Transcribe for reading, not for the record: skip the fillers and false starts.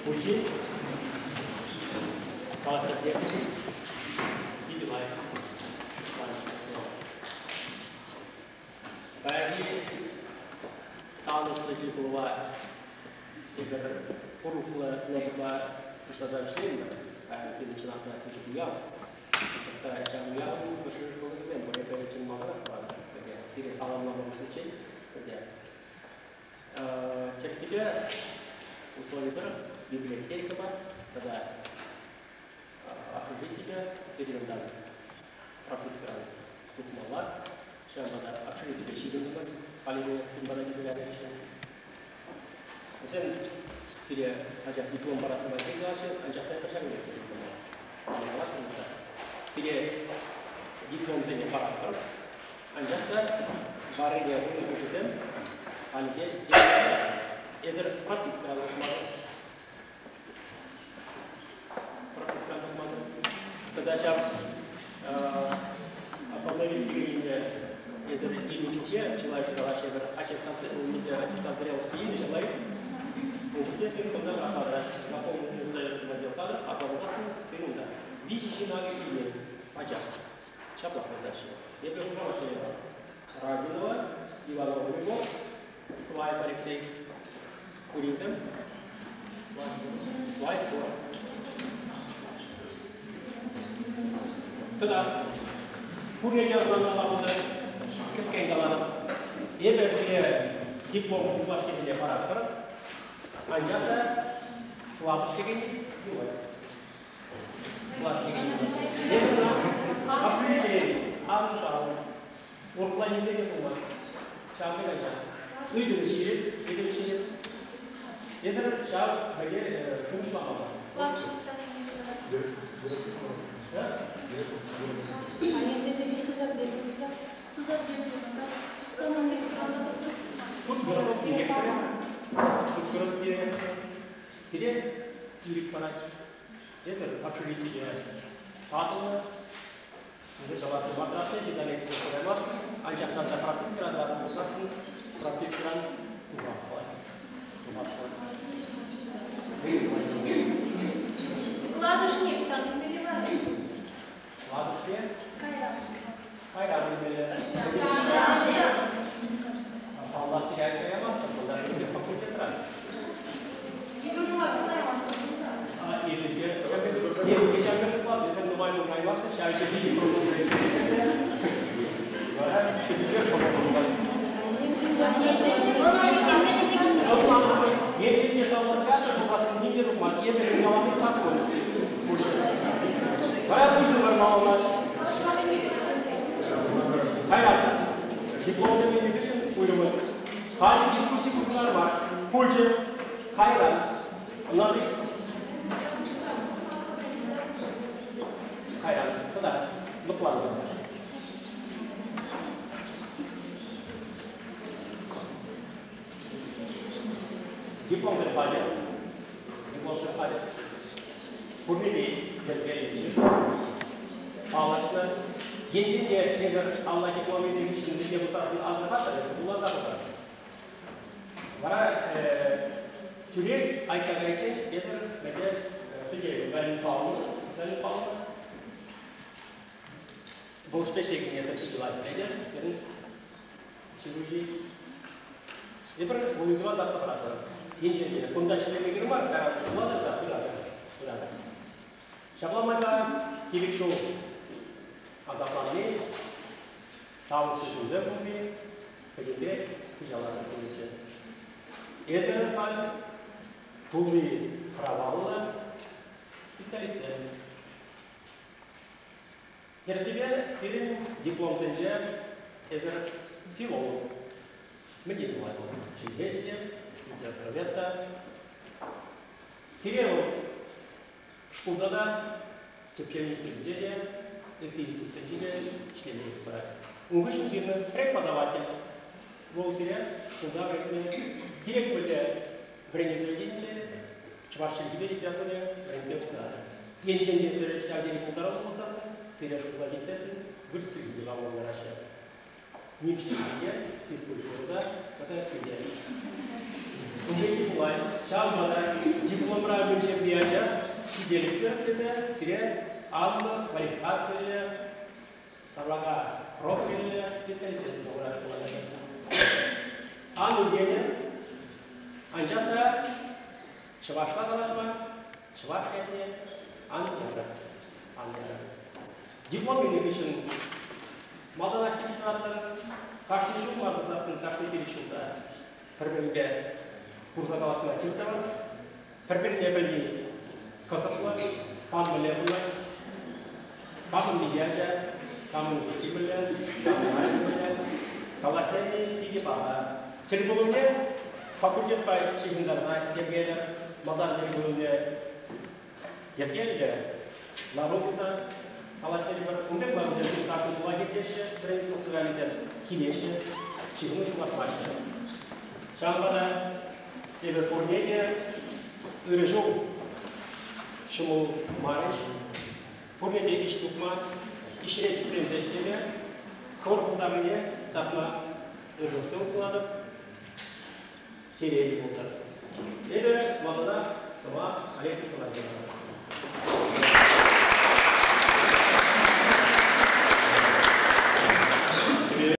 Хуҫи калаҫса пӗтернӗ питӗ лайӑх. Паянхи савӑнӑҫлӑ тӗлпулӑва эпир хурлӑхлӑ нотӑпа пуҫласа вӗҫлерӗмӗр. Паян сирӗн чӑнах та пысӑк уяв. Ҫак ҫав уявӑн хӑш-пӗр кӑлӑкӗсем пур. Эпӗ чӑн малтанах калатӑп, сире саламлама пуҫличчен ӗнтӗ. Тӗрӗссипе услови тӑрӑх библиотекӑпа тата общежитипе сирӗн пропискӑран тухмалла. Ҫавӑнпа та общежитипе ҫыхӑнтӑмӑр Алине сирӗн килсе кайнӑ хыҫҫӑн. Вӗсем сире пачах диплом парас май калаҫҫӗ, анчах та эпир ҫакӑн пек калаҫҫӗ та. Сире дипломсене паратпӑр, анчах та варрине хунӑ хучӗсем хальлӗхе эсӗр пропискӑран тухмалла. Пропискӑран тухмалла. Тата ҫав оформление эсӗр илнӗ чухне чылай калаҫҫӗ эпир аттестаци аттестацире илнӗ ҫапла-и? Ун чухне сирӗн кунта тӑратса заполненный остается в отдел кадров, а пулсассӑн сирӗн унта виҫӗ ҫын акӑ илмен пачах. Ҫаплах выртаҫҫӗ. Эпӗ хушамат ҫырӑнатӑп. Разинова, Иванова Любовь, Сваев Алексей. Куринсем? Сваев пур. Тата пурне те ӑнланмалла пултӑр. Кӗскен калатӑп. Эпӗ сире диплом юлашкисене паратпӑр. Анчах та лапӑш текенни юлать. Урӑхла нимле те пулмасть. Ҫав пек ача. Ыйтӑвӗ ҫирӗп, ыйтӑвӗ ҫирӗп. Эсӗр ҫав мӗне шухӑшламалла. Сире ирӗк парать. Эсӗр общежитие татӑлнӑ, Уже калаҫу тӑратнӑ, лекцие кураймастӑн, анчах тата пропискӑран тӑратнӑ пулсассӑн пропискӑран тухас пулать. Тухас пулать. Ладушне ӑҫтан илмелле вара? Ладушне? Кайран. Кайран илмелле. Ӑҫтан? Паллах, сире каямастӑн, кунта факультетра. Эпир нумай шутлаймастпӑр. Эпӗ ҫакӑ шутлатӑп, эсӗ нумай нумаймастӑн, ҫав ҫӗрти Вара ҫӗтӗпех Енчен шаллататӑр пуласси ним те тухмасть. Эпӗ калани саккун. Вара пуҫӑмӑр малалла. Кайран дипломсем илнӗ хыҫҫӑн уйрӑмӑн. Халӗ дискусси пуҫлар мар. Пулчӗ. Кайран. Ӑнлантӑр. Кайран. Тата лӑплантӑр. Дипломсем хатӗр. Дипломсем хатӗр. Пурне те йӗркеленӗ. Палӑртнӑ. Енчен те эсӗр алла диплом илнӗ хыҫҫӑн мӗнле пулсассӑн асӑрхатӑр, вуласа пӑхӑр. Вара тӳрех айкка кайиччен эсӗр мӗнле пӗлтеретӗр? Галина Павловна, Галина Павловна. Вӑл ӗҫлекен эсӗр чылай пӗлетӗр, пирӗн ҫыруҫи. Эпир вӑл ыйтӑва татса паратпӑр. Енчен те кунта ӗҫлеме кирлӗ мар, кайран пулатӑр та пыратӑр, пыратӑр. Ҫапла майпа пилӗк ҫул асапланни, савӑнӑҫлӑ ҫулсем пулни пӗтӗмпех хуҫаланнӑ пулӗччӗ. Эсӗ халь тулли праваллӑ специалистсем. Тӗрӗссипе сирӗн дипломсенче эсӗр филолог. Мӗн те пулать вӑл? Чӗлхеҫӗ те, литературовед та. Сире вӑл шкулта та, тӗпчев институтӗнче те, ытти институтсенче те ӗҫлеме парать. Ун хыҫҫӑн ҫырнӑ преподаватель. Вӑл сире шкулта вӗрентме кирек мӗнле вӗренӳ заведенинче чӑваш чӗлхипе литературине вӗрентме пултарать. Енчен те сире ҫав тери пултаруллӑ пулсассӑн, сире шкулта ҫитсессӗн вырӑс чӗлхипе паллантараҫҫӗ. Нимӗҫ чӗлхипе, физкультура та тата ытти те. Ун пекки пулать. Ҫавӑнпа та дипломра мӗн ҫителӗксӗр тесе сире анлӑ квалификациллӗ сарлака профильлӗ специалистсем туса хурас пулать. Ан ӳркенӗр, анчах та чӑвашла калаҫма чӑваш ятне ан ярӑр. Ан ярӑр. Диплом илнӗ хыҫҫӑн малтанах килӗш тӑратӑр. Кашни ҫул мар пулсассӑн кашни пилӗк ҫулта пӗр-пӗринпе курса калаҫма тив тӑвӑр. Пӗр-пӗрне пӗлни кӑсӑклӑ, кам мӗнле пулать, камӑн миҫе ача, камӑн упӑшки мӗнле, камӑн ачи мӗнле. Калаҫса илни питӗ паха. Тӗлпулӑвне факультетпа ҫыхӑнтарса йӗркелӗр. Малтан тӗлпулӑвне йӗркеллӗ лару туса калаҫса илӗпӗр. Ун пек ларусем кашни ҫулах иртеҫҫӗ, вӗренӳ программисем килеҫҫӗ, ҫыхӑну ҫухатмаҫҫӗ. Ҫавӑнпа та эпӗ пурне те ырӑ ҫул, ҫӑмӑл мар ӗҫ, пурне те ӗҫ тупма, ӗҫре тӗпленсе ӗҫлеме, хӑвӑр пултарнине кӑтартма ырлӑх-сывлӑх сунатӑп. Телейлӗ пултӑр. Эпӗ малтанах сӑмах Олег Николаевича.